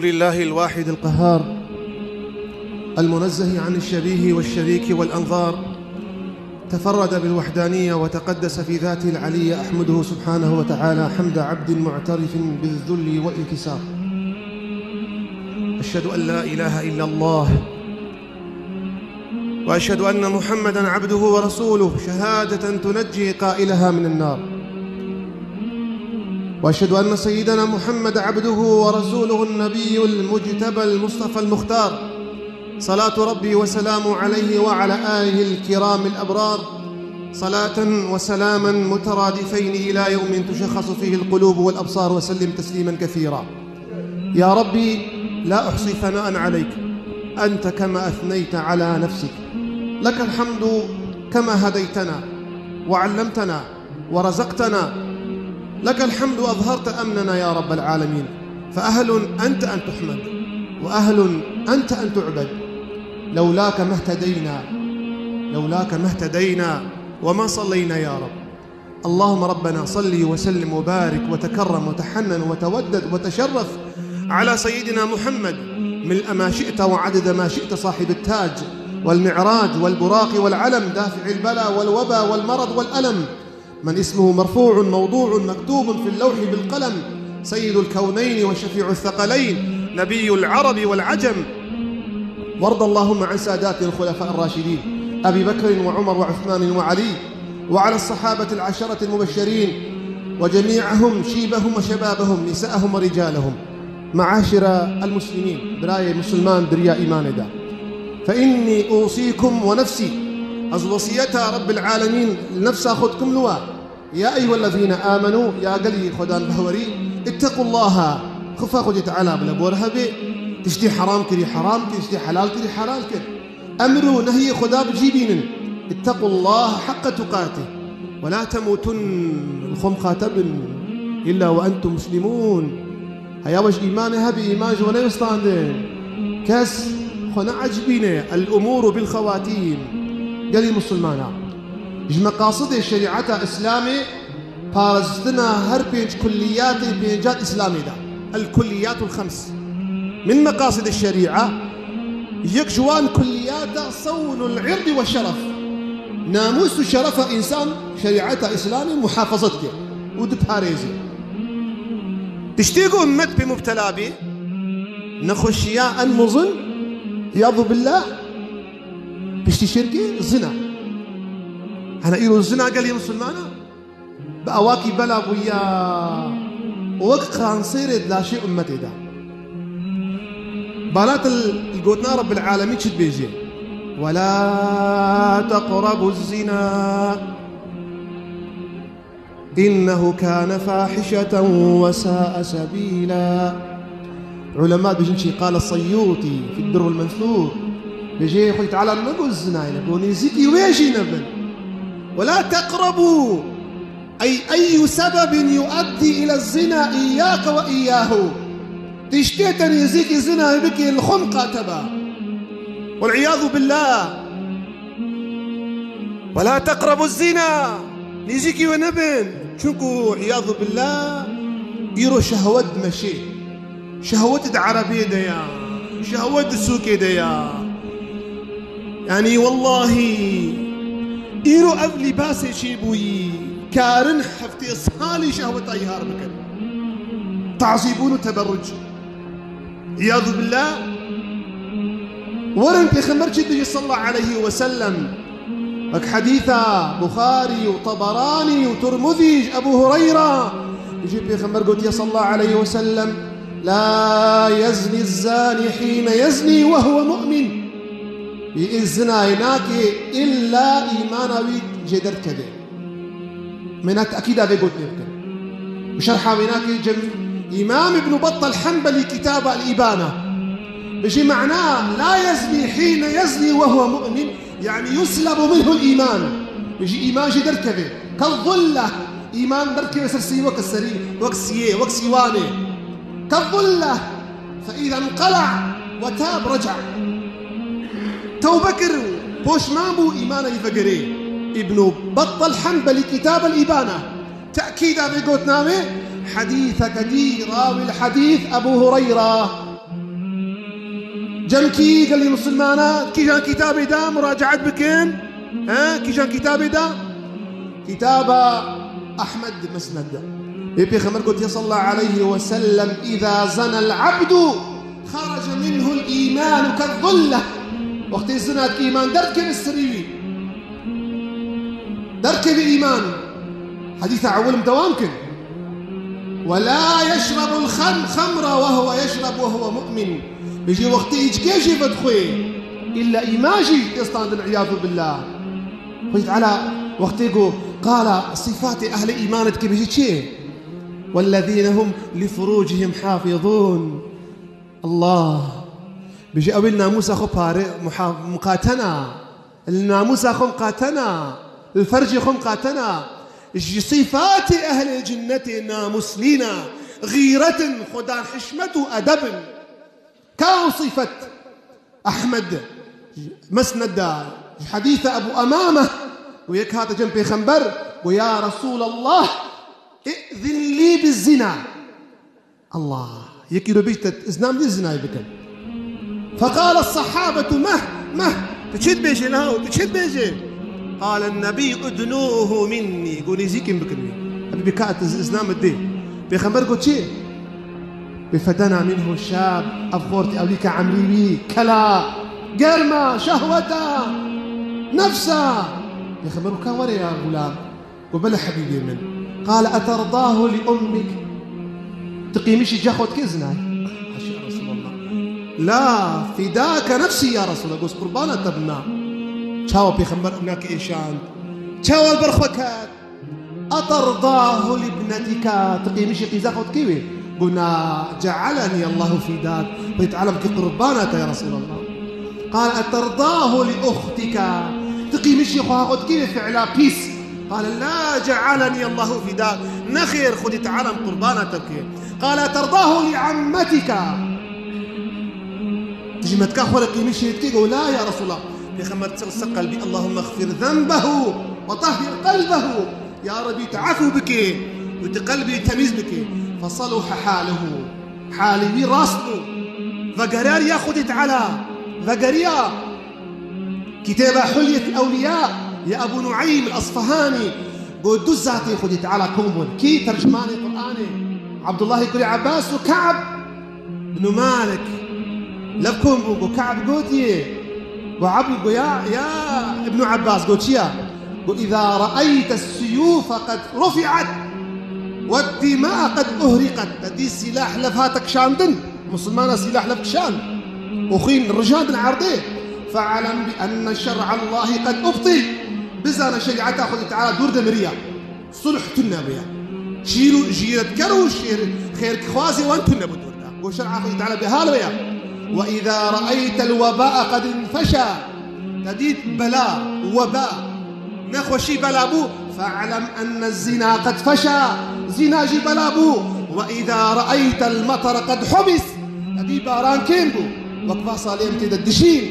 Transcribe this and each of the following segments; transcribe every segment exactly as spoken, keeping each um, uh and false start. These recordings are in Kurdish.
لله الواحد القهار، المنزه عن الشبيه والشريك والأنظار، تفرد بالوحدانية وتقدس في ذاته العلية، أحمده سبحانه وتعالى حمد عبد معترف بالذل والانكسار. أشهد أن لا إله إلا الله، وأشهد أن محمدا عبده ورسوله، شهادة تنجي قائلها من النار. وأشهد أن سيدنا محمد عبده ورسوله النبي المجتبى المصطفى المختار، صلاة ربي وسلامه عليه وعلى آله الكرام الأبرار، صلاة وسلاما مترادفين إلى يوم تشخص فيه القلوب والأبصار، وسلم تسليما كثيرا. يا ربي، لا أحصي ثناء عليك، أنت كما أثنيت على نفسك. لك الحمد كما هديتنا وعلمتنا ورزقتنا. لك الحمد، أظهرت أمننا يا رب العالمين، فأهل أنت أن تحمد، وأهل أنت أن تعبد. لولاك ما اهتدينا، لولاك ما اهتدينا وما صلينا يا رب. اللهم ربنا صل وسلم وبارك وتكرم وتحنن وتودد وتشرف على سيدنا محمد ملء ما شئت وعدد ما شئت، صاحب التاج والمعراج والبراق والعلم، دافع البلاء والوبا والمرض والألم، من اسمه مرفوع موضوع مكتوب في اللوح بالقلم، سيد الكونين وشفيع الثقلين، نبي العرب والعجم. وارض اللهم عن ساداتنا الخلفاء الراشدين أبي بكر وعمر وعثمان وعلي، وعلى الصحابة العشرة المبشرين وجميعهم، شيبهم وشبابهم، نساءهم ورجالهم. معاشر المسلمين، برای مسلمان دریا ایمان دا. فإني أوصيكم ونفسي، ez wesiyeta Rabbil Alemîn li nefsa xwe dikim li we. يا أيها الذين آمنوا، ya gelî Xwedan behwerî, اتقوا الله، xifa Xwedê Teala bila bor hebe, tiştê heram kirî heram kir, tiştê helal kirî helal kir. Emr û nehyê Xweda bi cî bînin. اتقوا الله حق تقاته ولا تموتن، li xwe mixateb bin, إلا وأنتم مسلمون. Heya we ji îmanê hebî, îman ji we newistandin. Kes xwe neecibîne. الأمور بالخواتيم. Gelî Musulmana, ji meqasidê şerîeta Îslamê, parastina her pênc kulliyatê pênca di Îslamê de. الكليات الخمس. من مقاصد الشريعة، yek ji wan kulliyata صون العرض والشرف. Namûs û şerefa însan şerîeta Îslamê muhafaza dike û diparêze. Tiştê ku ummet pê mubtela bî, nexweşiya en mezin, iyadu billah, piştî şirkê zina. Hene îro zina gelê Musulmana bi awakî bela bûye û wek kanserê di laşê ummetê de. Balat li gotina Rabbil Alemîn çi dibêje? ولا تقربوا الزنا إنه كان فاحشة وساء سبيلا. Ulema dibêjin çi? قال السيوطي في الدر المنثور. Bêje Xwedê Teala negot zinayê, negot nêzîkî wê jî nebin. ولا تقربوا، أي أي سبب يؤدي إلى الزنا إياك وإياه. Tiştê te nêzîkî zinayê bike, li xwe miqate be. والعياذ بالله. ولا تقربوا الزنا. Nêzîkî wê nebin. Çunku, iyadu billah, îro şehwet dimeşê. Şehwet di erebiyê de ya. Şehwet di sûkê de ya. Yanî, wellahî, îro ev lîbasê çêbûyî, karin heftê salî şehweta îhar bikin. Tazîbûn û teberruc. İyadu billah. Werin Pêxember çi dibêje sallallahu aleyhi ve sellem? Wek hedîsa Buxarî û Teberanî û Tirmizî ji Ebu Hureyra. Dibêje Pêxember gotiye sallallahu aleyhi ve sellem: لا يزني الزاني حين يزني وهو مؤمن. Yê zinayê nake îlla îmana wî jê derdikeve. Mena tekîda vê gotinê bikin. Bi şerha wê nake cem-, Îmam Ibn Battal Henbelî kitaba El-Îbana. Bijî mena, لا يزني حين يزني وهو مؤمن، yani يسلب منه الإيمان. Bijî îman jî derdikeve. كالظلة، îman derdikeve ser sî wek serî, wek siyê, wek sîwanê. كالظلة، فإذا انقلع وتاب رجع. Tewbe kir û poşman bû, îmana wî vegerê. Îbn Battal Henbelî kitaba El-Îbana. Tekîda vê gotina wê, hedîseke dî, rawî el-hedîs Ebu Hureyra. Cem kî gelî misilmana, kîjan kitabê da muracaet bikin? He? Kîjan kitabê da? Kitaba Ahmed Mesned de. Ê Pêxember gotiye sallallahu aleyhi ve sellem, "Îza zenel abdu xarace minhul îmanu kezzulle." Wextê zina dike, îman derdikeve serî wî. Derdikeve îman. Hedîsa ewil em dewam kin. "Ve la yeşrebul xam-, xamra ve huve yeşreb ve huve mu'min." Bêjî wextê îçkê jî vedixwe, îlla îman jî tê standin, îyazu billah. Xwedî Teala wextê ku qala sîfatê ehlê îmanê dike, bêjî çi? "Wellezîne hum li furûcihim hafizûn." Allah. Bêjî ew ê li namûsa xwe pare muha-, muqatena. Li namûsa xwe miqatena. Li fercê xwe miqatena. Ji sîfatê ehlê cinnetê namûslîna. Xîret in, xwedan hişmet û edeb in. Ka ew sîfet? Ehmed Mesned da, ji hedîsa Ebû Emame, û yek hate cem Pêxember, û, "Ya Resûlallah, îzin lî bi zina." Allah, yekî ro bêjte, "Îzna min dî zinayê bikim." Feqale sahabatu, "Meh, meh, tu çi dibêjê niha, tu çi dibêjê?" Qale nebî, "Udnûhu minnî." Got, "Nêzîkî min bikin wî." Hebî bika, "Tu îzna min dê." Pêxember got, "Çi?" Bê fedena minhu şab, ev xortî ewlîka emrî wî, kela, germa, şehweta, nefsa. Pêxember got, "Ka were ya xulam." Got, "Bele hebîbê min." Qale, "Eterdahu li ummik?" Tu qîmişî ca xwe dikê zinayê? Haşa ya Resûlallah. "La, fidake nefsî ya Resûlallah." Got, "Qurbana te bina." Çawa Pêxember nake êşand? Çawa li ber xwe ket? "Eterdahu li ibnetika?" Tu qîmişî qîza xwe dikê wê? Got, "Na, cealenî Allahu fîdak." Xwedî Teala min kir qurbana te ya Resûlallah. Qale, "Eterdahu li uxtika?" Tu qîmişî xweha xwe dikî wê fiila pîs? Qale, "La, cealenî Allahu fîdak." Nexêr, Xwedî Teala min qurbana te bike. Qale, "Eterdahu li emmetika?" Tu ji metka xwe re qîmişî dikî? Got, "La ya Resûlallah." Pêxember çi qelbî, "Allahümme xfir zenbehu ve tahhir qelbehu." Ya Rebî, tu efû bike û tu qelbî temîz bike. Fesaluha haluhu. Halê wî rast bû. Vegeriyariya Xwedî Teala. Vegeriya. Kitêba Hulyet Ewliya ya Ebu Nueym el-Asfahani got, du zatê Xwedî Teala kom bûn. Kî tercümanê Qur'anê? Abdullahê kurê Abbas û Ka'b bin Malik. Lev kom bû, got, Ka'b gotiye. Got, Abd, got, ya, ya Ibn Abbas, got, çi ya? Got, "Îza re'eyte siyûfe qed rufi'et ve dima'a qed uhriqet." Te dî sîlah lev hate kişandin. Musulmana sîlah lev kişand û xwîn rijandin erdê. "Fe'lem bi enne şer'allahî qed ubtil." Bizane şerîeta Xwedî Teala dûr de miriya. Sulh tune bûye. Şîr û jîretkar û şêr-, xêrxwazê wan tune bû dûr de. Got şer'a Xwedî Teala bê hal bûye. "Ve îza re'eytel weba'a qed infeşa." Te dît bela, weba, nexweşî bela bû. "Fe'lem enne zina qed feşa." Zina jî bela bû. "Ve îza re'eytel metera qed hubis." Te dî baran kêm bû. Wek va salê em tê de dijîn.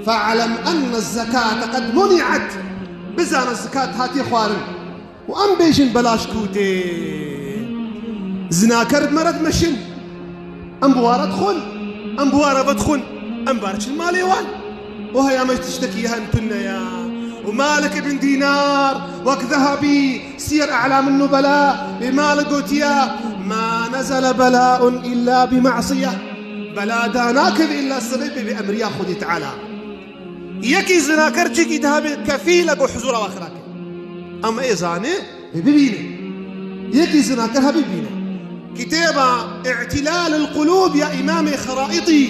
"Fe'lem enne zekate qed muni'et." Bizane zikat hatiye xwarin. Û em bêjin belaş kûtê. Zinaker bi me re dimeşin. Em bi wa re dixwin. Em bi wa re vedixwin. Em bi wa re çin malê wan. Û heya me tiştekî hem tune ya. Û Malik ibn Dînar, wek Zehabî, Siyer A'lam Nubela, bê Malik gotiye, "Ma nezele belaun illa bi ma'siye." Bela danakeve illa sebebê bi emriya Xwedê Teala. Yekî zinaker cîkî diha bê kefîl e ku huzûra we xira ke. Em ê zanê, ê bibîne. Yekî zinaker hebî bîne. Kitêba Î'tilal el-Qulûb ya Îmamê Xeraîtî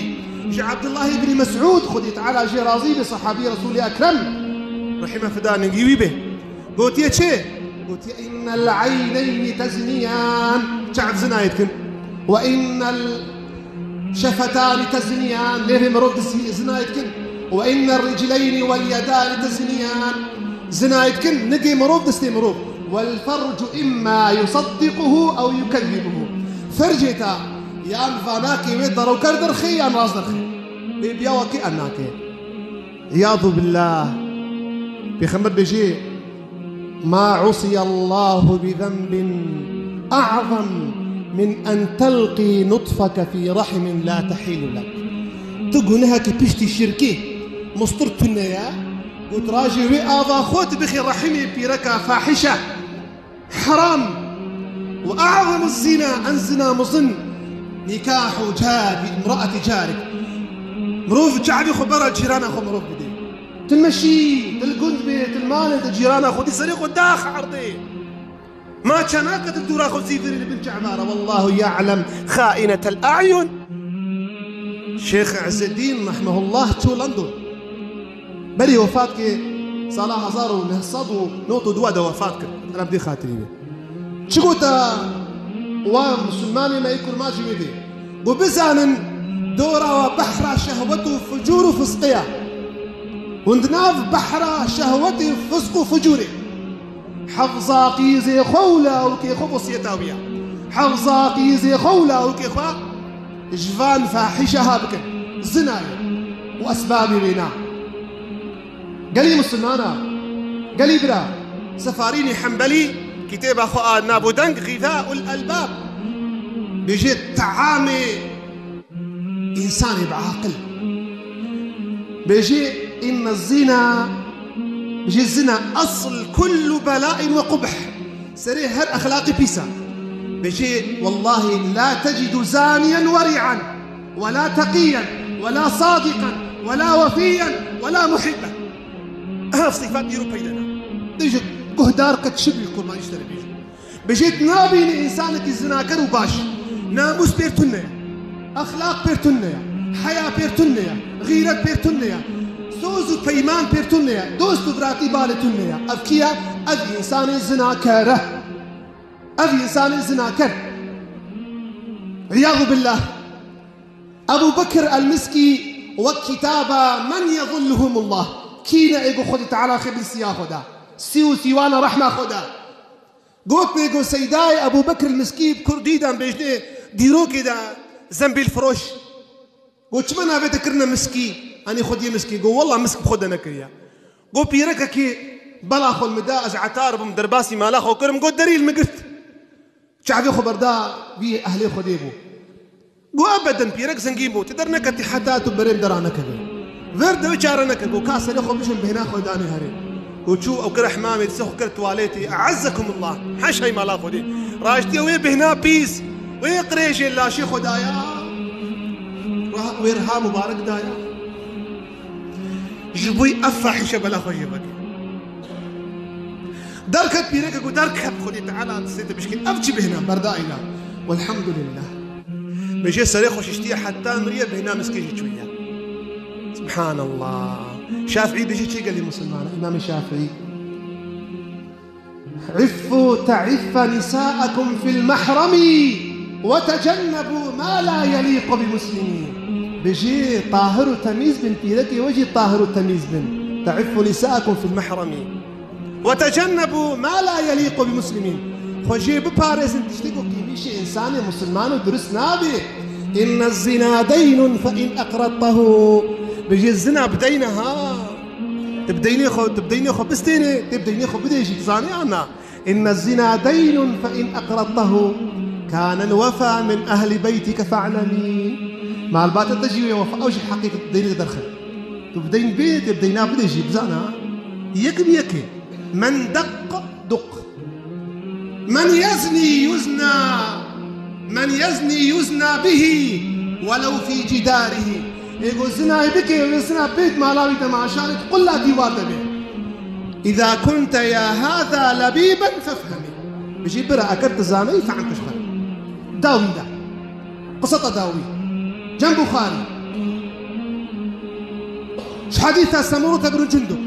ji Abdullah ibn Mes'ûd, Xwedî Teala jê razî be, sahabî Resûlê Ekrem, rehîme fidanê wî be. Gotiye çi? Gotiye, "Innel eyneyni tezniyan." Çav zinayê dikin. "Ve innel şefetanî tezniyan." Lêvê mirov dizî-, zinayê dikin. "Ve innel ricleyni vel yedanî tezniyan." Zinayê dikin, nigê mirov, destê mirov. "Vel fercu imma yusaddiquhu ew yukezzibuhu." Fercê ta yan vanakê wê derewker derxê yan rast derxê. Bê biya wekî an nake. Îyadu billah. Pêxember bêjê, "Ma usiyallahu bi zenbin a'zam min en telqî nutfeke fî rahimin la tehîlu lek." Tu gunehekî piştî şirkê mustir tune ye, got rajê wê ava xwe dibixê rehimê pîreka fahişe, heram. Û a'zemu zina, en zina mezin, nikahu cari, imraeti carik. Mirov çavê xwe bera cîrana xwe mirov bidê. Tu meşî, tu li gund bê, tu li malê, tu cîrana xwe dî serê xwe dax erdê. Ma çanaka tu dûra xwe zîvirî li bin çavara. Wallahu ya'lem xainetel a'yun. Şêx Îzzedîn rahmehullah çû London. Berî wefat kir, sala hezar û neh sed û nod û dua de wefat kir. Reb dê xatirî be. Çi gota wa misilmanê me yê kurmacî wê dê? Got bizanin dora wa behra şehwet û fucûr û fisqê ye. Hûn di nav behra şehwetê, fisq û fucûrê. Hefza qîzê xwe û lawikê xwe wesiyeta wî ye. Hefza qîzê xwe û lawikê xwe ji van fahîşeha bikin. Zina ye û esbabê wê na. Gelî misilmana, gelî bira, Sefarînî Hembelî kitêba xwe a navûdeng Xîzaul Elbab bêjê teamê însanê bi aqil. Bêjê inne zina, bêjê zina esl kullu belain ve qubh. Serê her exlaqî pîsa. Bêjê wellahî la tecidu zaniyen werî'an, we la teqiyen, we la sadiqen, we la wefiyen, we la muhibben. Ev sifat îro peyda ne. Dê ji guhdar qet çi bî kurban îşte bêjê. Bêjê tu nabînî însanekî zinaker û baş. Namûs pêr tune ye. Exlaq pêr tune ye. Heya pêr tune ye. Xîret pêr tune ye. Soz û peyman pêr tune ye. Dost û biratî balê tune ye. Ev kî ye? Ev însanê zinaker e. Ev însanê zinaker. Îyadu billah. Ebu Bekir el-Miskî wek kitaba Men Yezilluhumullah. Kî ne ê ku Xwedê Teala xê bin siya xwe da. Sî û sîwana rehma xwe da. Got pê ku Seydayê Ebu Bekir el-Miskî bi kurdî de bêjnê dîrokê de zembîl firoş. Got çima navê te kirine Miskî? Anî xwediyê Miskî. Got wella misk bi xwe de nekiriye. Got pîrekekî bela xwe li min da, ez etar bûm, derbasî mala xwe kirim. Got derî li min girt. Çavê xwe berda vî ehlê Xwedê bû. Got ebeden pîrek zengîn bû, tu derneketî heta tu berê min dera nekeve. Ver de wê çare neke, got ka serê xwe bijim bêhna xwe danê herê. Got çû ew kir hemamê, dise xwe kir tuwaletê, e'ezzekumullah, heşey mala Xwedê. Raştiye wê bêhna pîs, wê qirêjê laşê xwe daya. Ra-, wê riha mubarek daya. Ji bo ev fahîşe bela xwe jê veke. Derket pîreke ku derket Xwedê Teala distê te bişkîn. Ev çi bêhna berda îna. Welhamdulillah. Bêje serê xwe şiştiye heta miriye bêhna miskê jî çûye. Subhanallah. Şafîî bêje çi gelî musulmana? Îmamê Şafîî. عفوا تعف نساءكم في المحرم وتجنبوا ما لا يليق بمسلمين. Bijî tahir û temîz bin, pîrekê we jî tahir û temîz bin. تعفوا نساءكم في المحرم وتجنبوا ما لا يليق بمسلمين. Xwe jê biparêzin tiştê ku qîmîşê însanê musulman û durist nabê. إن الزنا دين فإن أقرضته. Bijî zina bi deyne ha. Tu bi deynê xwe, tu bi deynê xwe bistênê, tê bi deynê xwe bidê jî, dizanê an na. إن الزنا دين فإن أقرضته كان الوفا من أهل بيتك فاعلمي. Malbata te jî wê wefa, ew jî heqî tu deynê derxin. Tu bi deyn bê, tê bi deyna bidê jî, bizana. Yek bi yekê. من دق دق. من يزني يزنى، من يزني يزنى به ولو في جداره. Ê ku zinayê bike, wê zina bê di mala wî de, maşalê di qulla dîwar de bê. إذا كنت يا هذا لبيبا فافهمي. Bijî bira, eger tu zanî, fehm bişxwe. Dawî de. Qiseta dawî. Cem Buxarî. Ji hedîsa Semûrû te birû Cundub.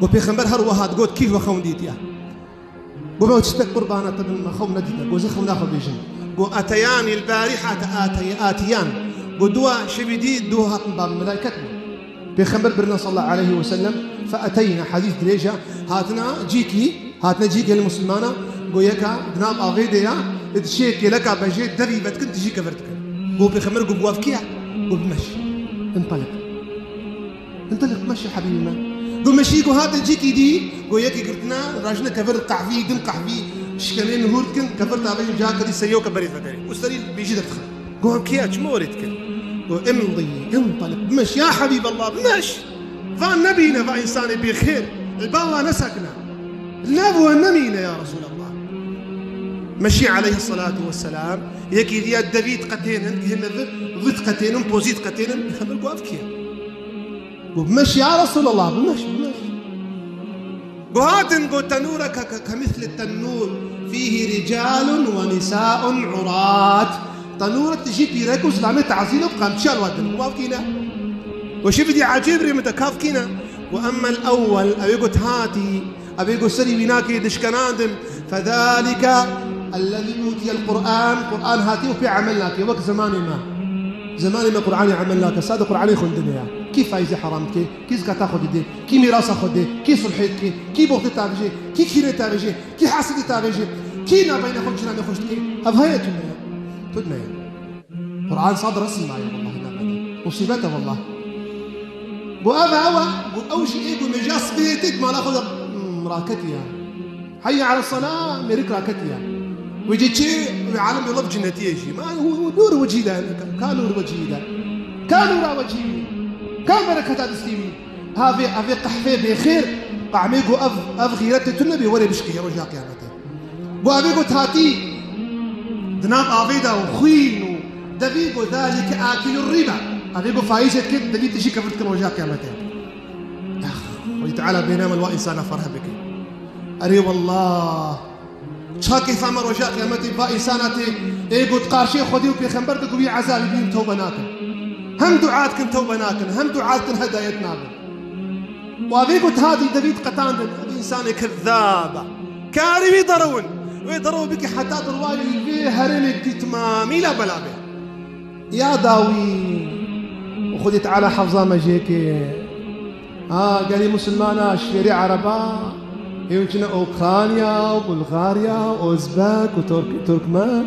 Got pêxember her wiha digot, kî we xewn dîtiye? Got me tiştek qurbana te bin, me xewn nedîte. Got zî xewna xwe bêjin. Got eteyani el-barîhete atey-, atiyan. Got dua şevî dî du hatin ba min, melayket bû. Pêxember birine sallallahu aleyhi ve sellem, fe eteyne, hedîs dirêj e, hatina cîkî, hatine cîkê li musulmana, got yeka di nav avê de ya, dişê kêleka bejê devî vedikin, tijî kevir dikin. Got pêxember, got bi wafkiya, got bimeş. Intalik. Intalik, meşî hebîbî me. Got meşî, got hatin cîkî dî, got yekî girtine, rajine kevir qehvî, din qehvî, şikemên hûr dikin, kevir tavêjin, cihakirî serî yoke berê vegerî. Û serî bêjî derdixin. Got kiya, çima werê dikin? Go, "Imdi, intaliq, bimeş, ya Habîballah, bimeş. Van nebîne, va însanê bêxêr, li bala nesekine. Li nav we nemîne, ya Resûlallah." Meşî aleyhisselatu vesselam, yekî diya devî diqetênin, dihêne vir, vir diqetênin, pozî diqetênin, Pêxember go, "Ev kî ye?" Go, "Bimeş, ya Resûlallah, bimeş, bimeş." Go hatin, go, "Tenûreke ke, ke, kemîsli tenûr, fîhî ricalun ve nisa'un urat." Tenûr tijî pîrek û zilamê tazîl û qamçiya li wan din. Go, "Ev kî ne?" Go, "Şî bidî ecêb rê min de, ka ev kî ne?" Go, "Emmel ewwel, ew ê go hatî, ew ê go serî wî nakê dişkenandin, fedalike ellezî utiyel Qur'an, Qur'an hatî û pê emel nake, wek zemanê me. Zemanê me Qur'anê emel nake, sade Qur'anê xwendinê ye. Kî faîzê heram dike? Kî zekata xwe dide? Kî mîrasa xwe dide? Kî sulhê dike? Kî boxtê tavêje? Kî kînê tavêje? Kî hesedê tavêje? Kî navbeyna xwe û cîranê xweş dike? Ev heye tune ye? Tune ye. Qur'an sad resim maye, wellahî navbeyna. Musîbet e, wellah. Go ev e, ew e, go ew jî ê go mêja sibê têk mala xwe de, hmm, raketiye. Heyye ala sela, mêrik raketiye. Wê cê çê, wê alem bê laf cinnetiyê jî. Ma hu, hu, nûr wecî de, ka nûr wecî de. Ka nûra wecî wî. Ka bereketa distî wî. Ha vê, ha vê qehvê bêxêr, qehmê go ev, ev xîretê tu nebê, werê bişkihê roja qiyametê. Go ev ê go hatî, di nav avê de û xwîn û devî go, "Zalike akilur riba." Ev ê go faîzê dike, devî tijî kevir dikin roja qiyametê. Ax, Xwedî Teala bêne min wa însana ferh bike. Erê wellah. Çawa kêfa me roja qiyametê va însana tê, ê got qarşê Xwedê û Pêxember de ku wî ezabî bîn tewbe nakin. Hem dua dikin tewbe nakin, hem dua dikin hedayet nabin. Wa vê got hatî devî diqetandin, ev însanê kezab e. Karê wî derewin. Wê derew bike heta derwayê wî vê herêmê dî timamî la bela be. Ya dawî, Xwedê Teala hefza me jê ke. Ha, gelî musulmana şêrê Ereba, ê hûn çine Ukrayna û Bulgarya û Ozbek û Turk-, Turkmen.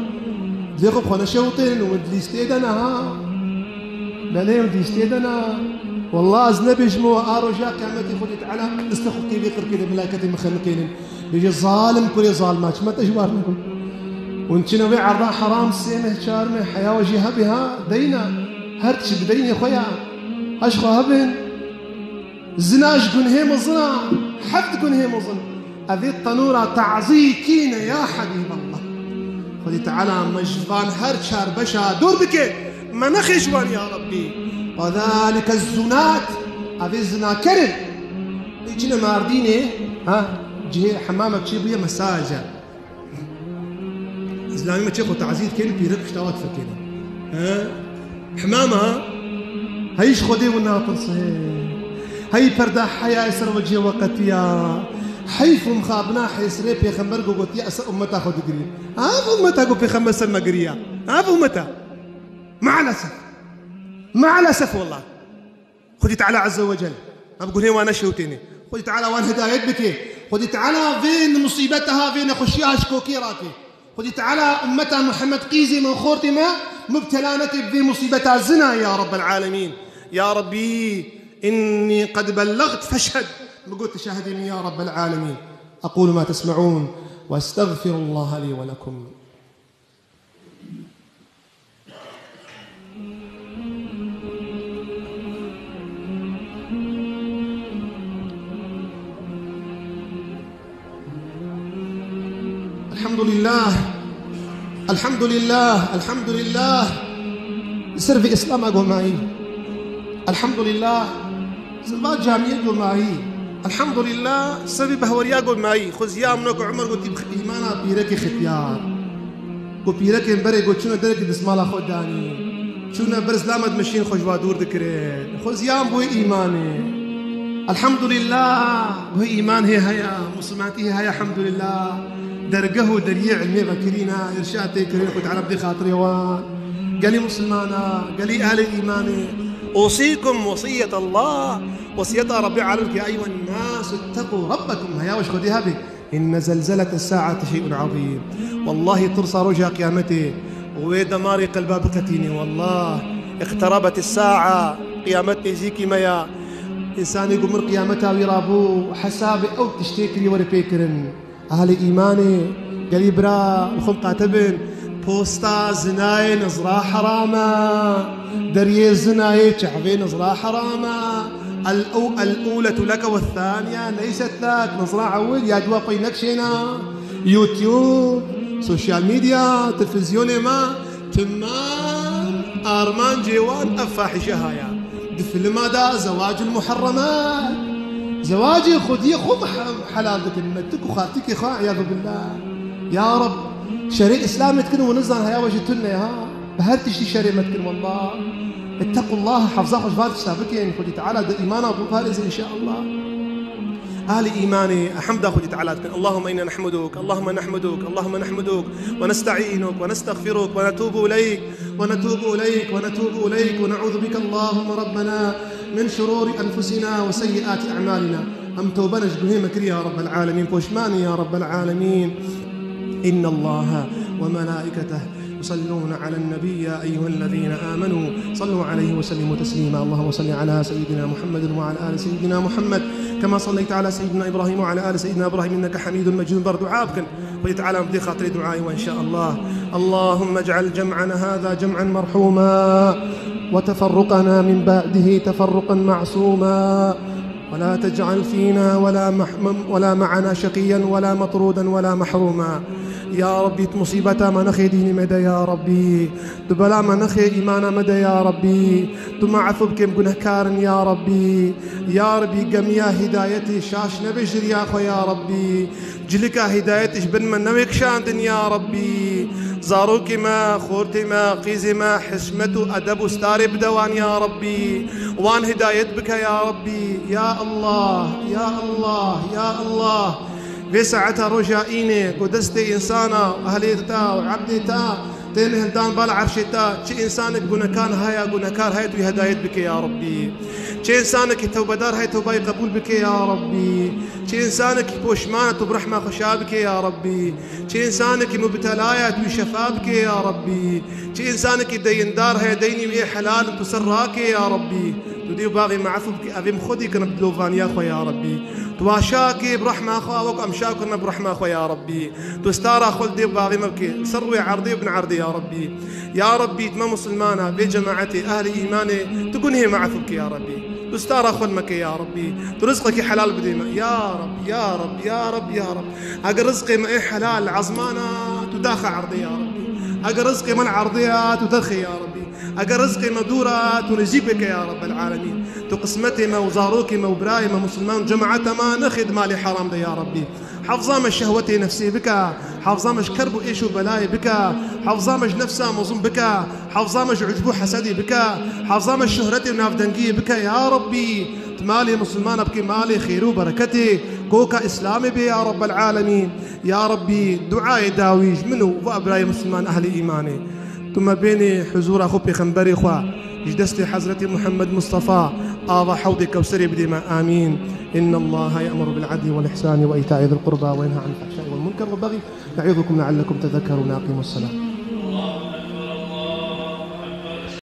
Dê xwe bi xwe neşewitênin, hûn di lîstê de ne ha. Belê, hûn di lîstê de ne. Wallah ez nebêjim we a roja qiyametê Xwedê Teala destê xwe kê vê qirkê de meleketê min xeniqênin. Bêje, "Zalim kurê zalima, çima te ji war negot?" Hûn çine wê erda heram sê meh, çar meh, heya we jî hebê ha, deyna. Her tişt bi deynê xwe ya. Heş xwe hebin. Zina ji gunhê mezin a, heft gunhê mezin. Evê tenûra tazî kî ne ya Habîballah. Xwedî Teala me ji van her çar beşa dûr bike, me nexê ji wan ya Rabbî. Ve zalike zunat, evê zinaker in. Ê çine Mardînê, ha, cihê hemama çê bûye mesaj e. Zilamê me çê xwe tazî dikên, pîrek pişta wa difikêne. He? Hemama, hey ji Xwedê win natirse. Hey perda heyayê ser wecihê we qetiya. Heyf û mixabina hêsirê pêxember ku gotiye, ez ser ummeta xwe digirî. Ev ummeta ku pêxember ser me giriya. Ev ummeta. Maalesef. Maalesef wallah. Xwedî Teala Azze ve Cel, em gunê wan neşewtêne. Xwedî Teala wan hidayet bike. Xwedî Teala vê musîbeta ha, vê nexweşiya ha ji kokê rake. Xwedî Teala ummeta Muhammed qîzê me, xortê me, mubtela neke bi vê musîbeta zina ya Rabbel Alemîn. Ya Rabbî, innî qed bellegt feşhed. Min got, şahidê min ya Rabbel Alemîn. أقول ما تسمعون وأستغفر الله لي ولكم. الحمد لله. الحمد لله. الحمد لله. Li ser vê Îslama ku mayî. Elhamdulillah. Ser va camiyê ku mayî. Elhamdulillah. Ser vê behweriya ku mayî. Xwe ziya min ku Umer gotî bi îmana pîrekê xetyar. Ku pîrekên berê ku çûne derekê destmala xwe danî. Çûne ber zilama dimeşîn, xwe ji wa dûr dikirin. Xwe ziyan bû îmanê. Elhamdulillah. Bû îman hê heye. Musulmantî hê heye, elhamdulillah. Dergeh û deriyê ilmê vekirîne. Îrşad tê kirin. Xwe Teala bidê xatirê wan. Gelî musulmana, gelî ehlê îmanê. Usîkum wesiyet Allah. Wesiyeta Rabbê Alem ki, eyuhen nas, itteqû Rabbekum. Heya we ji Xwedê hebê. Inne zelzelete saate şey'un azîm. Wallahî tirsa roja qiyametê wê demarê qelba biqetînê. Wallah. İqterabetis sa'a. Qiyamet nêzîkî me ya. Însanê ku mir qiyameta wî rabû, hesabê ew tiştê kirî were pê kirin. Ehlê îmanê, gelî bira, bi xwe miqate bin. Posta zinayê nizra heram e. Seriyê zinayê çehvê nizra herama. El-, el-, الأولى لك والثانية ليست لك. Nizra ewil ya duwa pey nekşêna. YouTube, sosyal medya, televîzyonê me, timam armancê wan ev fahîşe haya. Di filma de zewacul muherremat. Zewacê xwediyê xwe bi he-, helal dikin. Me tik û xartikê xwe, iyadu billah. Ya Reb, şerê Îslamê dikin û nizan heya we jî tune ha. Bi her tiştî şerê me dikin wallah. Ittekullaha, hefza xwe ji van tişta bikin. Xwedî Teala di îmana biparêze înşaallah. Ahlê îmanê hemda Xwedî Teala dikin. اللهم إنا نحمدك، اللهم نحمدك، اللهم نحمدك، ونستعينك، ونستغفرك، ونتوب إليك، ونتوب إليك، ونتوب إليك، ونعوذ بك اللهم ربنا من شرور أنفسنا وسيئات أعمالنا. Em tewbe ne ji gunhê me kir ya Rabbel Alemîn, poşman ya Rabbel Alemîn. إن الله وملائكته يصلون على النبي يا أيها الذين آمنوا صلوا عليه وسلموا تسليما. اللهم صل على سيدنا محمد وعلى آل سيدنا محمد كما صليت على سيدنا إبراهيم وعلى آل سيدنا إبراهيم إنك حميد مجيد. Bar dua bikin. Xwedî Teala em bidê xatirê duayê we înşaallah. اللهم اجعل جمعنا هذا جمعا مرحوما وتفرقنا من بعده تفرقا معصوما. ولا تجعل فينا ولا مح-، ولا معنا شقيا ولا مطرودا ولا محروما. Ya Rabbî, tu musîbeta me nexê dînê me de ya Rabbî. Tu bela me nexê îmana me de ya Rabbî. Tu me efû bike, em gunehkar in ya Rabbî. Ya Rabbî, gemiya hîdayetê şaş nebe ji riya xwe ya Rabbî. Cilika hîdayetê ji bin me newê kişandin ya Rabbî. Zarokê me, xortê me, qîzê me hişmet û edeb û starê bide wan ya Rabbî. Wan hidayet bike ya Rabbî. Ya Allah, ya Allah, ya Allah. Vê saeta roja înê ku destê însana, ehlê ta û ebdê ta tên hildan bal erşê ta, çi însanek gunekar haya, gunekar haya, tu wî hidayet bike ya Rabbî. Çi însanekî tewbedar heye, tewbayê qebûl bike ya Rabbî. Çi însanekî poşman e, tu bi rehma xwe şa bike ya Rabbî. Çi însanekî mubtela ye, tu wî şefa bike ya Rabbî. Çi însanekî deyndar heye, deynî wî ê helal in, tu ser rake ya Rabbî. Tu dê û baxê me efû bike, evê em xwedî kirine bi dilovaniya xwe ya Rabbî. Tu wa şa ke bi rehma xwe, wek em şa kirine bi rehma xwe ya Rabbî. Tu stara xwe li dê û baxê me bike, ser rûyê erdê û bin erdê ya Rabbî. Ya Rabbî, tu me musulmana, vê cemaetê, ehlê îmanê, tu gunhê me efû bike ya Rabbî. Tu stara xwe li me ke ya Rabbî. Tu rizqekî helal bidê me. Ya Rab, ya Rab, ya Rab, ya Rab. Eger rizqê me ê helal li ezmana, tu daxe erdê ya Rabbî. Eger rizqê me li erdê ya, tu derxê ya Rabbî. Eger rizqê me dûr a, tu nêzîk bike ya Rabbel Alemîn. Tu qismetê me û zarokê me û birayê me musulman û cemaeta me nexê di malê heram de ya Rabbî. Hefza me şehwetê nefsê bike, hefza me ji kerb û êş û belayê bike, hefza me ji nefsa mezlûm bike, hefza me ji ucb û hesedê bike, hefza me ji şuhretê û navdengiyê bike ya Rabbî. Tu malê misilmana bike malê xêr û bereketê, koka Îslamê bê ya Rabbel Alemîn. Ya Rabbî, duayê dawî ji min û va birayê misilman ehlê îmanê. Tu me bênê huzûra xwe pêxemberê xwe, ji destê Hezretê Muhammed Mustafa, ava hewdê Kewserê bidê me. Amîn. إن الله يأمر بالعدل والإحسان وإيتاء ذي القربى وينهى عن الفحشاء والمنكر والبغي يعظكم لعلكم تذكرون. أقيموا الصلاة.